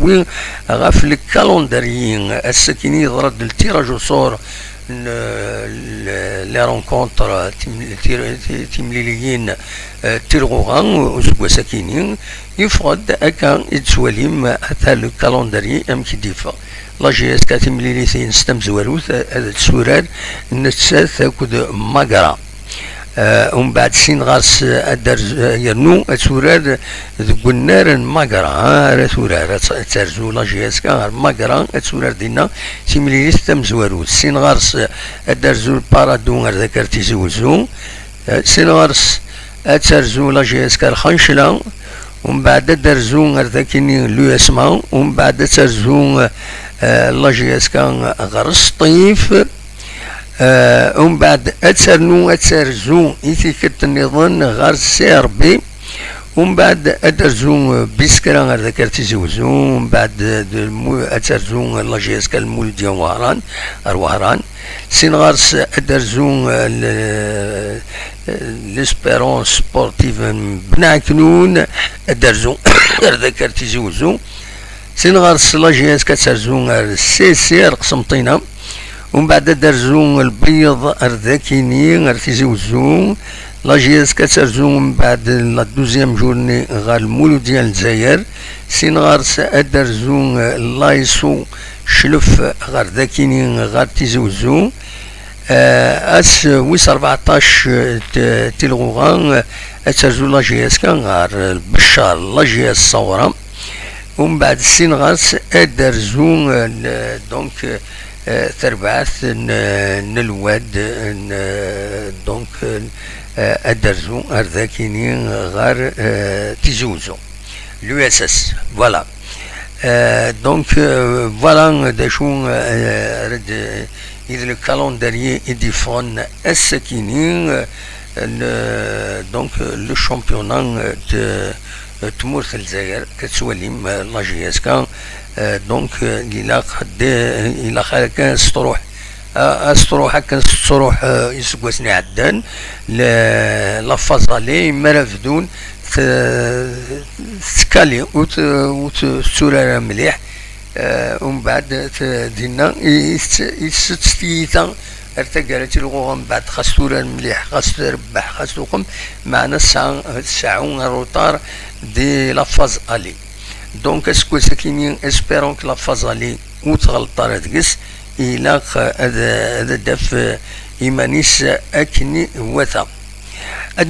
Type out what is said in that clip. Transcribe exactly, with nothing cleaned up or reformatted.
d-yewwi ɣef le calendrier. Ass-akini yeḍra-d le tirage au sort n, euh, le, les rencontres, tim-, tir-, ti-, timliliyin, euh, tirɣuɣa useggas-akini. Yeffeɣ-d akka i d-tettwalim ata le calendrier amek i d-yeffeɣ. La J S K timlilit-ines tamezwarut, eh, ad turar nettat akked Magra. Eh, umbeɛd sin ɣer-s, eh, ad d-terz-, eh, yernu ad turar deg unnar n Magra, ah, ara turar, ad t-, ad terzu la J S K ɣer Magra, ad turar dinna timlilit tamezwarut. Sin ɣer-s, eh, ad d-terzu Parado ar dakar Tizi Wezzu. Eh, sin ɣer-s ad terzu la J S K ar Xancla, umbeɛd ad d-terzu ar dakini l'U S M A, umbeɛd ad terzu, eh, la J S K ɣer Sṭif, eh, umbeɛd ad ternu ad terzu i tikkelt nniḍen ɣer C R B, umbeɛd ad terzu, eh, Biskra ar dakar Tizi Wezzu, umbeɛd, eh, d lmu-, ad terzu la J S K Lmuludya Wehran, ar Wehran. Sin ɣer-s ad d-terzu, eh, le-, l'Espérance Sportive n Bnaknun, ad d-terzu ar dakar Tizi Wezzu. Sin ɣer-s la J S K ad terzu ar C C ar Qsenṭina. Umbeɛd ad d-terzu Lbeyyeḍ ar dakini, ar Tizi Wezzu. La J S K ad terzu umbeɛd la douzième journée ɣer Lmuludya n Lezzayer. Sin ɣer-s ad d-terzu, eh, l'A S O Clef ɣer dakini ɣer Tizi Wezzu. Eh, ass wis rbeɛṭac, eh, t-, tilɣuɣa, eh, ad terzu la J S K ɣer Lbeccar, la J S Sawra. Umbeɛd sin ɣer-s ad d-terzu, eh, l-, donc, eh, tarbaɛt n, n Lwad, n, donc, eh, ad d-terzu ar dakini ɣer, eh, Tizi Wezzu. L'U S S, voilà. Euh, donc, euh, voilà d acu, euh, ara d-, i d le calendrier i d-yeffɣen ass-akini, euh, n, donc, le championnat de, de tmurt n Lezzayer, ad tettwalim, euh, la J S K, euh, donc, euh, ilaq d-, ilaq ara kan s-truḥ A-, ad s-truḥ akken s-truḥ, eh, iseggasen iɛeddan, le-, la phase aller, mi ara bdun t-, tettkali, ur t-, ur t-, tetturar ara mliḥ. Eh, umbeɛd t-, dinna i, i tett-, i tsett tiyita ar taggara tilɣuɣa, mbeɛd xas turar mliḥ, xas trebbeḥ, xas tuqem, meɛna tesɛa, tseɛɛu aruṭar di la phase aller. Donc, aseggas-akini, espérons que la phase aller ur tɣelleḍ ara deg-s, ilaq ad, ad d-taf, eh, iman-is akken iwata. Ad